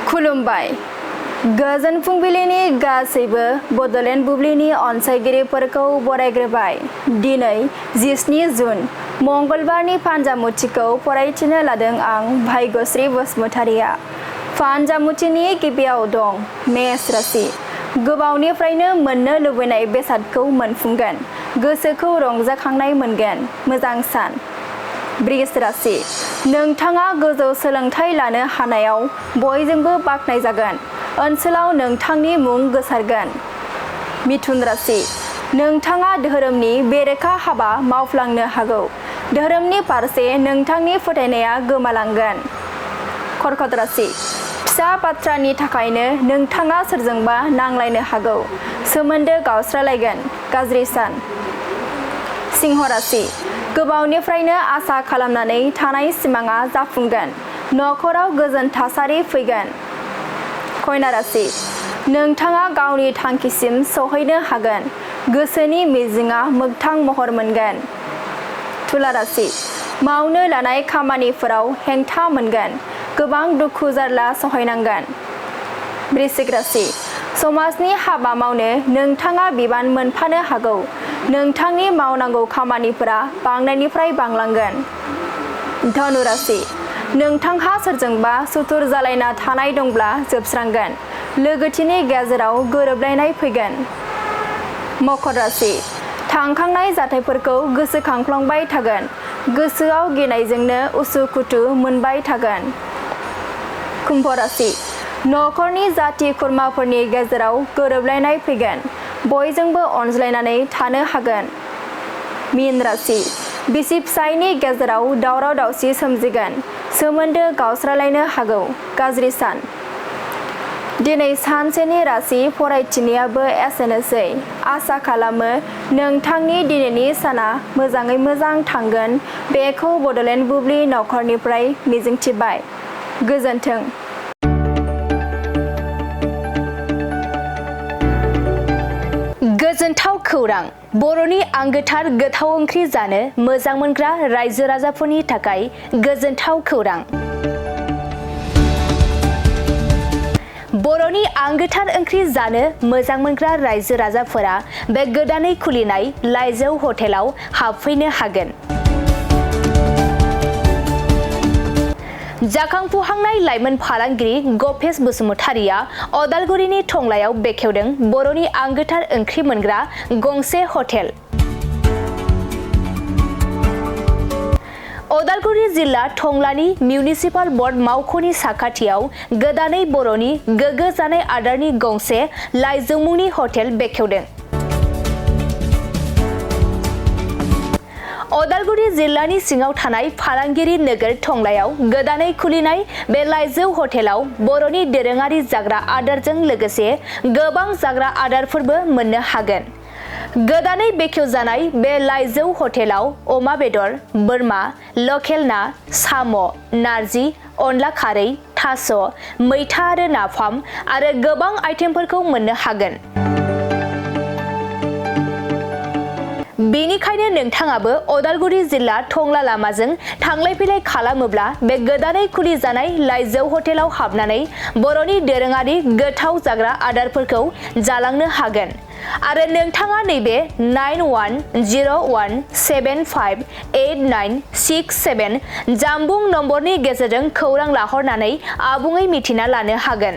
खुलुमबाय गोजोन फुंबिलिनि गासैबो बड'लेण्ड बुब्लिनि अनसायगिरिफोरखौ बरायग्रोबाय। दिनै 17 जुन मंगलबारनि फानजामुथिखौ फरायथिनो लादों आं भाग्यश्री बसुमतारिया। फानजामुथिनि गिबियाव दं मेष राशि। गोबावनिफ्रायनो मोननो लुबैनाय बेसादखौ मोनफुंगोन, गोसोखौ रंजाखांनाय मोनगोन, मोजां सान। वृष राशि। नोंथाङा गोजौ सोलोंथाइ लानो हानायाव बयजोंबो बाख्नायजागोन, ओनसोलाव नोंथांनि मुं गोसारगोन। मिथुन राशि। नोंथाङा धोरोमनि बेरेखा हाबा मावफ्लांनो हागौ, धोरोमनि फारसे नोंथांनि फोथायनाया गोमालांगोन। कर्कट राशि। फिसा बाथ्रानि थाखायनो नोंथाङा सोरजोंबा नांलायनो हागौ, सोमोन्दो गावस्रालायगोन, गाज्रि सान। सिंह राशि। गोबावनिफ्रायनो आसा खालामनानै थानाय सिमांआ जाफुंगोन, नखराव गोजोन थासारि फैगोन। कन्या राशि। नोंथाङा गावनि थांखिसिम सौहैनो हागोन, गोसोनि मिजिंआ मोगथां महर मोनगोन। तुला राशि। मावनो लानाय खामानिफोराव हेंथा मोनगोन, गोबां दुखु जारला सहायनांगोन। वृश्चिक राशि। समाजनि हाबा मावनो नोंथाङा बिबान मोनफानो हागौ, नोंथांनि मावनांगौ खामानिफोरा बांनायनिफ्राय बांलांगोन। धनु राशि। नोंथांहा सोरजोंबा सुथुर जालायना थानाय दंब्ला जोबस्रांगोन, लोगोथिनि गेजेराव गोरोबलायनाय फैगोन। मकर राशि। थांखांनाय जाथायफोरखौ गोसोखांफ्लांबाय थागोन, गोसोआव गिनायजोंनो उसुखुथु मोनबाय थागोन। कुम्भ राशि। नखरनि जाथि खुरमाफोरनि गेजेराव गोरोबलायनाय फैगोन, बयजोंबो अनज्लायनानै थानो हागोन। मीन राशि। बिसि फिसायनि गेजेराव दावराव दावसि सोमजिगोन, सोमोन्दो गावस्रालायनो हागौ, गाज्रि सान। दिनै सानसेनि राशि फरायथिनायाबो एसेनोसै। आसा खालामो नोंथांनि दिनैनि साना मोजाङै मोजां थांगोन, बेखौ बड'लेण्ड बुब्लि नखरनिफ्राय मिजिंथिबाय। गोजोन्थों। गोजोनथाव खौरां। बर'नि आंगोथार गोथाव ओंख्रि जानो मोजां मोनग्रा रायजो राजाफोरनि थाखाय गोजोनथाव खौरां। बर'नि आंगोथार ओंख्रि जानो मोजां मोनग्रा रायजो राजाफोरा बे गोदानै खुलिनाय लाइजौ हटेलाव हाबफैनो हागोन। जाखांफुहांनाय लाइमोन फालांगिरि गपेश बसुमतारिया अदालगुरिनि टंलायाव बेखेवदों बर'नि आंगोथार ओंख्रि मोनग्रा गंसे हटेल। अदालगुरि जिल्ला टंलानि मिउनिसिपाल बर्ड मावख'नि साखाथियाव गोदानै बर'नि गोग्गो जानाय आदारनि गंसे लाइजौ मुंनि हटेल बेखेवदों। अदालगुरि जिल्लानि सिङाव थानाय फालांगिरि नोगोर टंलायाव गोदानै खुलिनाय बे लाइजौ हटेलाव बर'नि दोरोङारि जाग्रा आदारजों लोगोसे गोबां जाग्रा आदारफोरबो मोननो हागोन। गोदानै बेखेवजानाय बे लाइजौ हटेलाव अमा बेदर, बोरमा, लकेल ना, साम', नारजि, अनला खारै, थास', मैथा आरो नाफाम आरो गोबां आइटेमफोरखौ मोननो हागोन। बेनिखायनो नोंथाङाबो अदालगुरि जिल्ला टंला लामाजों थांलाय फैलाय खालामोब्ला बे गोदानै खुलिजानाय लाइजौ हटेलाव हाबनानै बर'नि दोरोङारि गोथाव जाग्रा आदारफोरखौ जालांनो हागोन। आरो नोंथाङा नैबे 9101758967 जानबुं नम्बरनि गेजेरजों खौरां लाहरनानै आबुङै मिथिना लानो हागोन।